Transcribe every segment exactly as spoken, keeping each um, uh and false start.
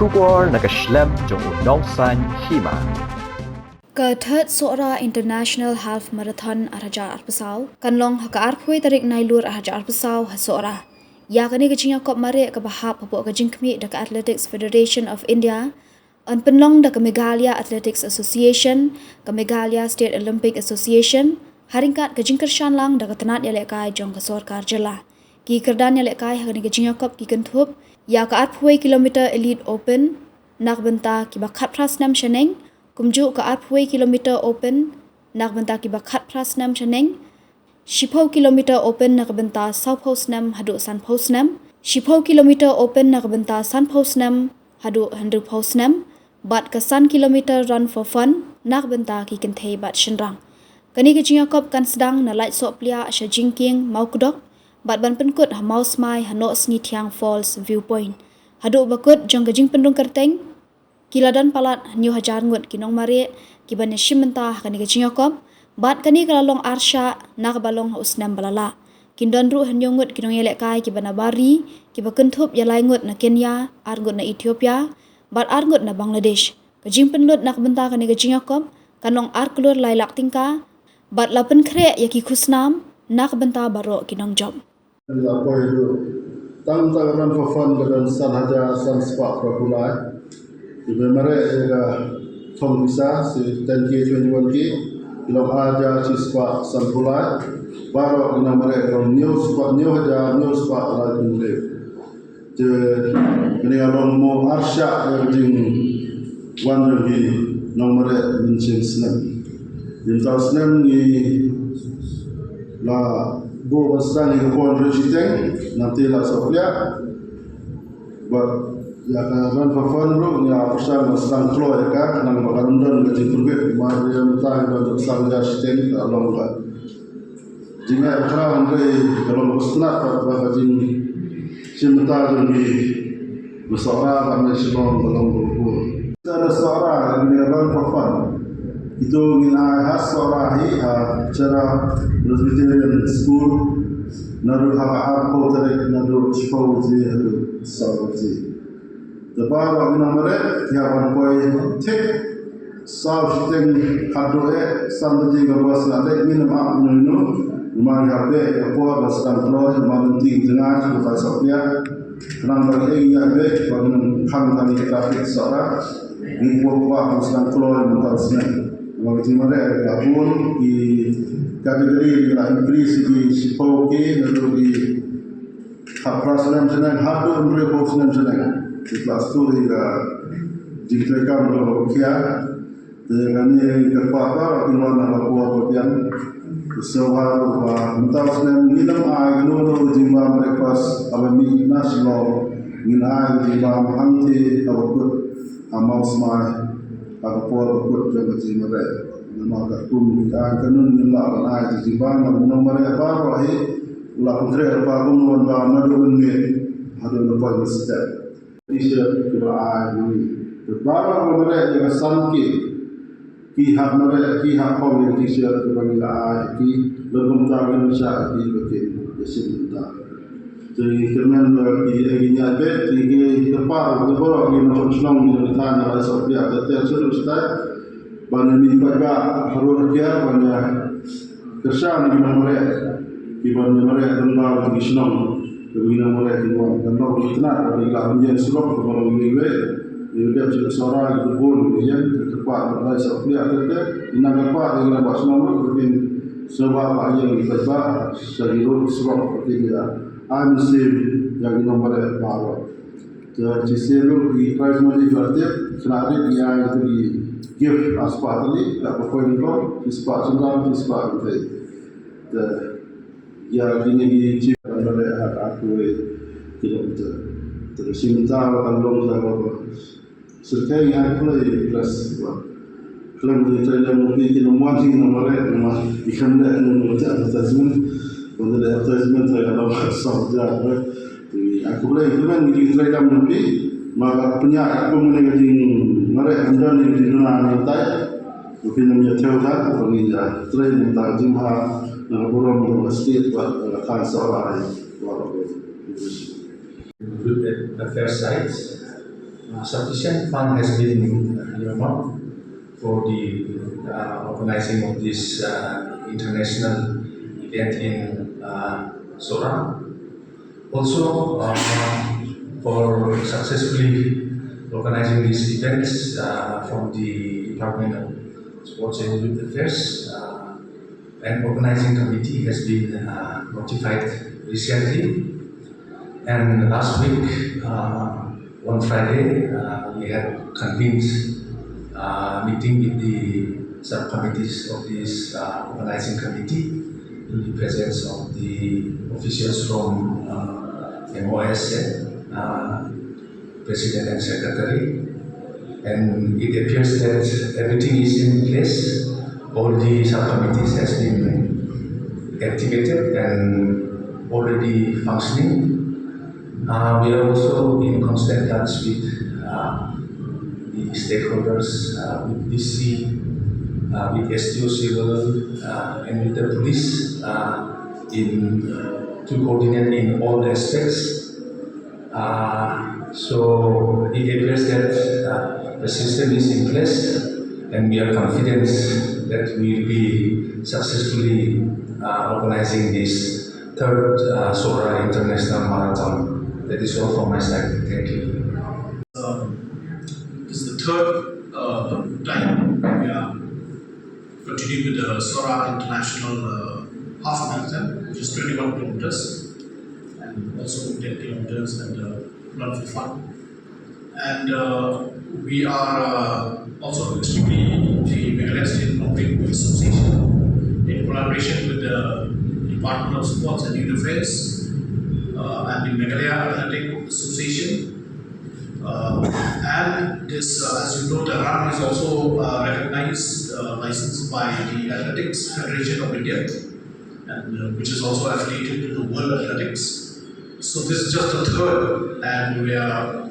Khubor na ka shlem jong u nongsan hima. Ka Third Sohra International Half Marathon ar hajar arphew saw kan long ha ka arphew tarik Nailur ar hajar arphew saw ha Sohra. Ïa kane ka jingïakop mareh kaba hap hapoh ka jingkhmih da ka Athletics Federation of India, yn pynlong da ka Meghalaya Athletics Association, ka Meghalaya State Olympic Association, ha ryngkat ka jingkyrshan lang da ka tnat ïalehkai jong ka sorkar jylla. Ki kyrdan ïalehkai ha kane ka jingïakop ki kynthup ïa ka arphew kilometer Elite Open na ka bynta kiba khatphra snem shaneng, kumjuh ka arphew kilometer Open na ka bynta kiba khatphra snem shaneng, shiphew kilometer Open na ka bynta sawphew snem haduh sanphew snem, shiphew kilometer Open na ka bynta sanphew snem haduh hynriewphew snem, bad ka san kilometer Run for Fun na ka bynta ki kynthei bad shynrang. Kane ka jingïakop kan sdang na Laitsohpliah sha Jingkieng, Mawkdok, bad ban pynkut ha Mawsmai ha Nohsngithiang Falls Viewpoint. Haduh ba kut jong ka jingpynrung kyrteng, ki la don palat hynñiew hajar ngut ki nongmareh kiban ïashim bynta ha kane ka jingïakop, bad kane ka la long arshah na kaba long ha u snem ba la lah. Kin don ruh hynñiew ngut ki nongïalehkai kiba na bar ri, kiba kynthup ïa lai ngut na Kenya, ar ngut na Ethiopia, bad ar ngut na Bangladesh. Ka jingpynlut na ka bynta kane ka jingïakop kan long ar klur lai lak tyngka, bad la pynkhreh ïa ki khusnam na ka bynta baroh ki nongjop. La poi haduh tang tang Run for Fun ka don san hajar san spah phra phew lai. Kiba mareh ïa ka thong pisa, shi ten K, twenty-one K, ki long ar hajar shi spah san phew lai. Baroh ki nongmareh ki long hynñiew spah, hynñiew hajar hynñiew spah laiphew hynriew. Te kane ka long mo arshah ïa ka jingwan jong ki nongmareh mynshem snem. Mynta u snem ngi la buh ban sdang ïa ka por hynriew shiteng, nangta la sawpliah. Bad ïa ka Run for Fun ruh ngi la pyrshang ban sdang kloi ïa ka, khnang ba kan ym don ka jingpynbit, namar ïa mynta ngi don san hajar shiteng ka long ka jingeh bakhraw, hynrei ka long ka sngewtynnat bad ka jingshim bynta jong ngi. Ba Sohra bad na Shillong ka long ba buh. Ka da Sohra ngi Run for Fun. Kito ngin ai ha Sohra hi ha Chara Presbyterian School. Naduh ha ka arphew tarik, naduh shiphew baje haduh saw baje. Te baroh ki nongmareh ki hap ban poi thik saw shiteng haduh eh san baje ka bus la leit, ngin ym ap ino ino. Namar ngi hap beh ïa ka por ban sdang kloi, namar lynti jngai shu kai sawpliah. Khnang ba ngi ïeng ïa beh ba ngin ym khang tang ïa ka traffic Sohra. Ngi kwah kwah ban sdang kloi mynta u snem. Namar ka jingmareh ka la bun, ki category ki la increase, ki shiphew ki naduh ki khatphra snem shaneng haduh hynriewphew snem shaneng. Ki class two hi ka jingtrei kam ruh ka khia. Te kane ka kyrpad ba kin wan ha ka por ba biang. Te sngewbha ruh ba mynta u snem ngin ym ai kano kano ka jingbam breakfast haba mih na Shillong. Ngin ai ka jingbam hangtei haba kut ha Mawsmai ha ka por ba kut jong ka jingmareh. Namar katkum ki aiñ kanun ngim lah ban ai ka jingbam, namar u nongmareh baroh hi u la pynkhreh lypa kumno ban bam naduh mynmiet haduh ban poi mynstep. T-shirt kiba ai ha ngi. Te baroh ba mareh ïa ka san K, ki hap mareh, ki hap phong ïa ka T-shirt kaba ngi la ai ha ki, lada kumta ngin shah ïa ki ba kin ïashim bynta. Te ngi kyrmen ba ki, eh, ki ïaid beit, te ngi kyrpad ïa baroh ki nongshong shnong, ki nongthaw, na lai Sohra, te te shu dei shatai ban ïa mih paidbah harud hakiar, ban ïa kyrshan ïa ki nongmareh, ki ban ïa mareh lyngba ki shnong, ki nongmareh ki wan. Kan long ki tnat, ki la ïeng surok, ki ban long iwei, ki dep sha Sohra, ki bun, ki ïeng, ki kyrpad, ki lai Sohra, te te, ki nang kyrpad, ki nang ba shnong, ki sngewbha ba ïeng, ki paidbah sha ki road surok, ki ïa ai mynsiem ïa ki nongmareh baroh. Te shisien ruh ki prize money ka la tip, khynnah rit ngi ai ïa ki gift ar spah tylli, da ka coin ko, shi spah shynrang, shi spah kynthei. Te ïa kine ki chief ban da leh ha ka arphew kilometer. Te ka shim bynta ba kan long da ka ba. Syrkhei ngi ai khublei press ba khlem da trei lem, ki nongwan ki nongmareh, namar ki khlem leh, ngi mut advertisement. Ban da leh advertisement, trei lem ba sawdong ba. Te ai khublei, khublei ngi trei lem, ngi ma ka pynïaid kum ngi ka jingmareh, kan don ngi ka jingduna ngi tai. Ngi pynïaid ïa thew ta, ba ngi ïa trei ngi ta jingbha na ka burom jong ka state bad ka thaiñ Sohra. Good at the fair side. Uh, sufficient fund has been earmarked for the uh, organizing of this uh, international event in uh, Sohra. Also, uh, for successfully organizing these events uh, from the Department of Sports and Youth Affairs, uh, an organizing committee has been uh, notified recently. And last week, uh, on Friday, uh, we had convened uh, meeting with the subcommittees of this uh, organizing committee in the presence of the officials from uh, M O S, uh, President and Secretary. And it appears that everything is in place. All the subcommittees has been activated and already functioning. Uh, we are also in constant touch with uh, the stakeholders, uh, with D C, uh, with S T O Civil, uh, and with the police uh, in uh, to coordinate in all aspects. Uh, so it appears that uh, the system is in place, and we are confident that we will be successfully uh, organizing this third uh, Sohra International Marathon. That is all from my side. Thank you. Um, this is the third uh, time we are continuing with the Sohra International uh, Half Marathon, which is twenty-one kilometers, and also ten kilometers and uh, Run for Fun. And uh, we are uh, also extremely, the Meghalaya State Olympic Association, in collaboration with the Department of Sports and Youth Affairs uh, and the Meghalaya Athletic Association. Uh, and this, uh, as you know, the run is also uh, recognized, uh, licensed by the Athletics Federation of India, and uh, which is also affiliated to the World Athletics. So this is just the third, and we are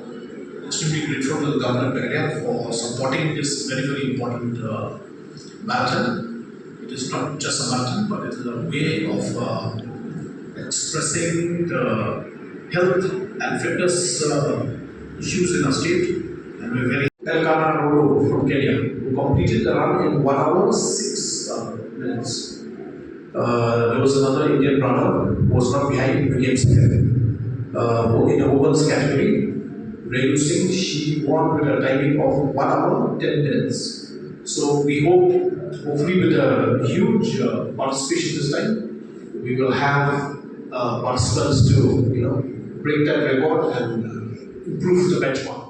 extremely grateful to the government of Meghalaya for supporting this very, very important uh, marathon. It is not just a marathon, but it is a way of uh, expressing the health and fitness uh, issues in our state. And we're very Elkana Roro from Kenya, who completed the run in one hour, six uh, minutes. Uh, there was another Indian runner who was not behind, who came second. Uh, in the women's category, Renu Singh, she won with a timing of one hour, ten minutes. So we hope, hopefully with a huge uh, participation this time, we will have uh, participants to, you know, break that record and uh, improve the benchmark.